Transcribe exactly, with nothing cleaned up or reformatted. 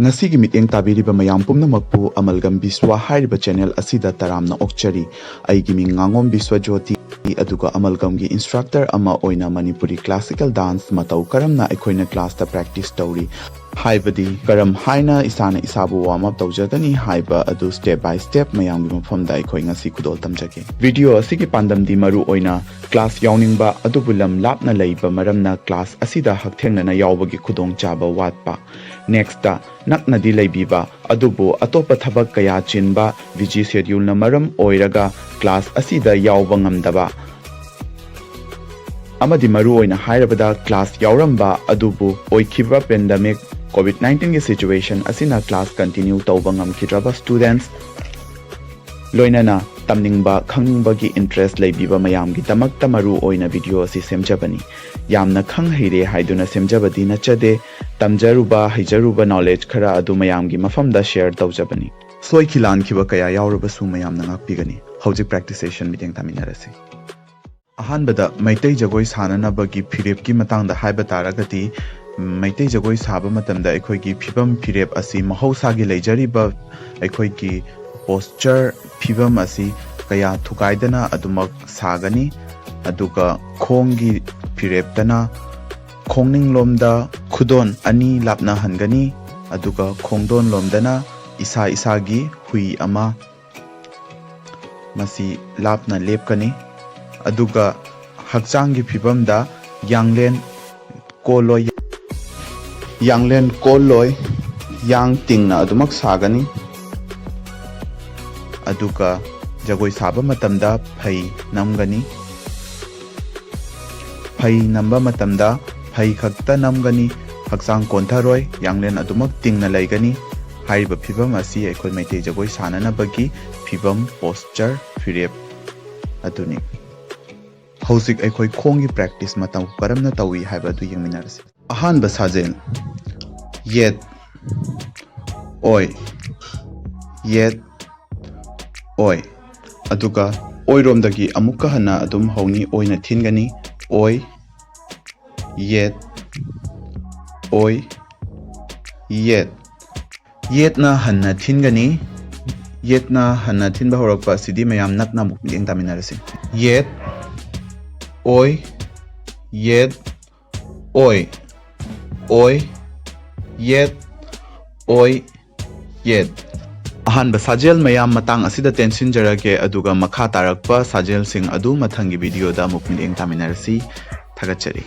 ꯉꯁꯤꯒꯤ ꯃꯤꯠꯌꯦꯡ ꯇꯥꯕꯤꯔꯤꯕ ꯃꯌꯥꯝ ꯄꯨꯝꯅꯃꯛꯄꯨ ꯑꯃꯜꯒꯝ ꯕꯤꯁ꯭ꯋꯥ ꯍꯥꯏꯔꯤꯕ ꯆꯦꯅꯦꯜ ꯑꯁꯤꯗ ꯇꯔꯥꯝꯅ ꯑꯣꯛꯆꯔꯤ꯫ ꯑꯩꯒꯤ ꯃꯤꯡ ꯉꯥꯉꯣꯝ ꯕꯤꯁ꯭ꯋꯥꯖꯣꯇꯤ, ꯑꯗꯨꯒ ꯑꯃꯜꯒꯝꯒꯤ ꯏꯟꯁꯇ꯭ꯔꯛꯇꯔ ꯑꯃ ꯑꯣꯏꯅ ꯃꯅꯤꯄꯨꯔꯤ ꯀ꯭ꯂꯥꯁꯤꯀꯦꯜ ꯗꯥꯟꯁ ꯃꯇꯧ ꯀꯔꯝꯅ ꯑꯩꯈꯣꯏꯅ ꯀ꯭ꯂꯥꯁꯇ ꯄ꯭ꯔꯦꯛꯇꯤꯁ ꯇꯧꯔꯤ, ꯍꯥꯏꯕꯗꯤ ꯀꯔꯝ ꯍꯥꯏꯅ ꯏꯁꯥꯅ ꯏꯁꯥꯕꯨ ꯋꯥꯔꯝ ꯑꯞ ꯇꯧꯖꯒꯅꯤ ꯍꯥꯏꯕ ꯑꯗꯨ ꯁ꯭ꯇꯦꯞ ꯕꯥꯏ ꯁ꯭ꯇꯦꯞ ꯃꯌꯥꯝꯒꯤ ꯃꯐꯝꯗ ꯑꯩꯈꯣꯏ ꯉꯁꯤ ꯈꯨꯗꯣꯜ ꯇꯝꯖꯒꯦ꯫ ꯚꯤꯗꯤꯑꯣ ꯑꯁꯤꯒꯤ ꯄꯥꯟꯗꯝꯗꯤ ꯃꯔꯨ ꯑꯣꯏꯅ ꯀ꯭ꯂꯥꯁ ꯌꯥꯎꯅꯤꯡꯕ ꯑꯗꯨꯕꯨ ꯂꯝ ꯂꯥꯞꯅ ꯂꯩꯕ ꯃꯔꯝꯅ ꯀ꯭ꯂꯥꯁ ꯑꯁꯤꯗ ꯍꯛꯊꯦꯡꯅꯅ ꯌꯥꯎꯕꯒꯤ ꯈꯨꯗꯣꯡꯆꯥꯕ ꯋꯥꯠꯄ, ꯅꯦꯛꯁꯇ ꯅꯛꯅꯗꯤ ꯂꯩꯕꯤꯕ ꯑꯗꯨꯕꯨ ꯑꯇꯣꯞꯄ ꯊꯕꯛ ꯀꯌꯥ ꯆꯤꯟꯕ, ꯕꯤꯖꯤ ꯁꯦꯗ꯭ꯌꯨꯜꯅ ꯃꯔꯝ ꯑꯣꯏꯔꯒ ꯀ꯭ꯂꯥꯁ ꯑꯁꯤꯗ ꯌꯥꯎꯕ ꯉꯝꯗꯕ, ꯑꯃꯗꯤ ꯃꯔꯨ ꯑꯣꯏꯅ ꯍꯥꯏꯔꯕꯗ ꯀ꯭ꯂꯥꯁ ꯌꯥꯎꯔꯝꯕ ꯑꯗꯨꯕꯨ ꯑꯣꯏꯈꯤꯕ ꯄꯦꯟꯗꯦꯃꯤꯛ ꯀꯣꯚꯤꯗ ꯅꯥꯏꯟꯇꯤꯟꯒꯤ ꯁꯤꯆꯨꯋꯦꯁꯟ ꯑꯁꯤꯅ ꯀ꯭ꯂꯥꯁ ꯀꯟꯇꯤꯅ꯭ꯌꯨ ꯇꯧꯕ ꯉꯝꯈꯤꯗ꯭ꯔꯕ ꯁ꯭ꯇꯨꯗꯦꯟꯠꯁ, ꯂꯣꯏꯅꯅ ꯇꯝꯅꯤꯡꯕ ꯈꯪꯅꯤꯡꯕꯒꯤ ꯏꯟꯇꯔꯦꯁ ꯂꯩꯕꯤꯕ ꯃꯌꯥꯝꯒꯤꯗꯃꯛꯇ ꯃꯔꯨ ꯑꯣꯏꯅ ꯚꯤꯗꯤꯑꯣ ꯑꯁꯤ ꯁꯦꯝꯖꯕꯅꯤ꯫ ꯌꯥꯝꯅ ꯈꯪ ꯍꯩꯔꯦ ꯍꯥꯏꯗꯨꯅ ꯁꯦꯝꯖꯕꯗꯤ ꯅꯠꯆꯗꯦ꯫ ꯇꯝꯖꯔꯨꯕ ꯍꯩꯖꯔꯨꯕ ꯅꯣꯂꯦꯖ ꯈꯔ ꯑꯗꯨ ꯃꯌꯥꯝꯒꯤ ꯃꯐꯝꯗ ꯁꯦꯌꯔ ꯇꯧꯖꯕꯅꯤ꯫ ꯁꯣꯏꯈꯤ ꯂꯥꯟꯈꯤꯕ ꯀꯌꯥ ꯌꯥꯎꯔꯕꯁꯨ ꯃꯌꯥꯝꯅ ꯉꯥꯛꯄꯤꯒꯅꯤ꯫ ꯍꯧꯖꯤꯛ ꯄ꯭ꯔꯦꯛꯇꯤꯁ ꯁꯦꯁꯟ ꯃꯤꯠꯌꯦꯡ ꯇꯥꯃꯤꯟꯅꯔꯁꯤ꯫ ꯑꯍꯥꯟꯕꯗ ꯃꯩꯇꯩ ꯖꯒꯣꯏ ꯁꯥꯅꯅꯕꯒꯤ ꯐꯤꯔꯦꯞꯀꯤ ꯃꯇꯥꯡꯗ ꯍꯥꯏꯕ ꯇꯥꯔꯒꯗꯤ, ꯃꯩꯇꯩ ꯖꯒꯣꯏ ꯁꯥꯕ ꯃꯇꯝꯗ ꯑꯩꯈꯣꯏꯒꯤ ꯐꯤꯕꯝ ꯐꯤꯔꯦꯞ ꯑꯁꯤ ꯃꯍꯧꯁꯥꯒꯤ ꯂꯩꯖꯔꯤꯕ ꯑꯩꯈꯣꯏꯒꯤ ꯄꯣꯁꯆꯔ ꯐꯤꯕꯝ ꯑꯁꯤ ꯀꯌꯥ ꯊꯨꯒꯥꯏꯗꯅ ꯑꯗꯨꯃꯛ ꯁꯥꯒꯅꯤ꯫ ꯑꯗꯨꯒ ꯈꯣꯡꯒꯤ ꯐꯤꯔꯦꯞꯇꯅ ꯈꯣꯡꯅꯤꯡꯂꯣꯝꯗ ꯈꯨꯗꯣꯟ ꯑꯅꯤ ꯂꯥꯞꯅꯍꯟꯒꯅꯤ꯫ ꯑꯗꯨꯒ ꯈꯣꯡꯗꯣꯟꯂꯣꯝꯗꯅ ꯏꯁꯥ ꯏꯁꯥꯒꯤ ꯍꯨꯏ ꯑꯃ, ꯃꯁꯤ ꯂꯥꯞꯅ ꯂꯦꯞꯀꯅꯤ꯫ ꯑꯗꯨꯒ ꯍꯛꯆꯥꯡꯒꯤ ꯐꯤꯕꯝꯗ ꯌꯥꯡꯂꯦꯟ ꯀꯣꯜꯂꯣꯏ, ꯌꯥꯡꯂꯦꯟ ꯀꯣꯜꯂꯣꯏ, ꯌꯥꯡ ꯇꯤꯡꯅ ꯑꯗꯨꯃꯛ ꯁꯥꯒꯅꯤ꯫ ꯑꯗꯨꯒ ꯖꯒꯣꯏ ꯁꯥꯕ ꯃꯇꯝꯗ ꯐꯩ ꯅꯝꯒꯅꯤ꯫ ꯐꯩ ꯅꯝꯕ ꯃꯇꯝꯗ ꯐꯩ ꯈꯛꯇ ꯅꯝꯒꯅꯤ, ꯍꯛꯆꯥꯡ ꯀꯣꯟꯊꯔꯣꯏ, ꯌꯥꯡꯂꯦꯟ ꯑꯗꯨꯃꯛ ꯇꯤꯡꯅ ꯂꯩꯒꯅꯤ꯫ ꯍꯥꯏꯔꯤꯕ ꯐꯤꯕꯝ ꯑꯁꯤ ꯑꯩꯈꯣꯏ ꯃꯩꯇꯩ ꯖꯒꯣꯏ ꯁꯥꯅꯅꯕꯒꯤ ꯐꯤꯕꯝ, ꯄꯣꯁꯆꯔ, ꯐꯤꯔꯦꯞ ꯑꯗꯨꯅꯤ꯫ ꯍꯧꯖꯤꯛ ꯑꯩꯈꯣꯏ ꯈꯣꯡꯒꯤ ꯄ꯭ꯔꯦꯛꯇꯤꯁ ꯃꯇꯧ ꯀꯔꯝꯅ ꯇꯧꯏ ꯍꯥꯏꯕ ꯑꯗꯨ ꯌꯦꯡꯃꯤꯟꯅꯔꯁꯤ꯫ ꯑꯍꯥꯟꯕ ꯁꯥꯖꯦꯜ, ꯌꯦꯠ, ꯑꯣꯏ, ꯌꯦꯠ, ꯑꯣꯏ꯫ ꯑꯗꯨꯒ ꯑꯣꯏꯔꯣꯝꯗꯒꯤ ꯑꯃꯨꯛꯀ ꯍꯟꯅ ꯑꯗꯨꯝ ꯍꯧꯅꯤ, ꯑꯣꯏꯅ ꯊꯤꯟꯒꯅꯤ, ꯑꯣꯏ, ꯌꯦꯠ, ꯑꯣꯏ, ꯌꯦꯠ꯫ ꯌꯦꯠꯅ ꯍꯟꯅ ꯊꯤꯟꯒꯅꯤ꯫ ꯌꯦꯠꯅ ꯍꯟꯅ ꯊꯤꯟꯕ ꯍꯧꯔꯛꯄ ꯑꯁꯤꯗꯤ ꯃꯌꯥꯝ ꯅꯛꯅ ꯑꯃꯨꯛ ꯃꯤꯠꯌꯦꯡ ꯇꯥꯃꯤꯟꯅꯔꯁꯤ꯫ ꯌꯦꯠ, ꯑꯣꯏ, ꯌꯦꯠ, ꯑꯣꯏ, ꯑꯣꯏ, ꯌꯦꯠ, ꯑꯣꯏ, ꯌꯦꯠ꯫ ꯑꯍꯥꯟꯕ ꯁꯥꯖꯦꯜ ꯃꯌꯥꯝ ꯃꯇꯥꯡ ꯑꯁꯤꯗ ꯇꯦꯟꯁꯤꯟꯖꯔꯒꯦ, ꯑꯗꯨꯒ ꯃꯈꯥ ꯇꯥꯔꯛꯄ ꯁꯥꯖꯦꯜꯁꯤꯡ ꯑꯗꯨ ꯃꯊꯪꯒꯤ ꯚꯤꯗꯤꯑꯣꯗ ꯑꯃꯨꯛ ꯃꯤꯠꯌꯦꯡ ꯇꯥꯃꯤꯟꯅꯔꯁꯤ꯫ ꯊꯥꯒꯠꯆꯔꯤ꯫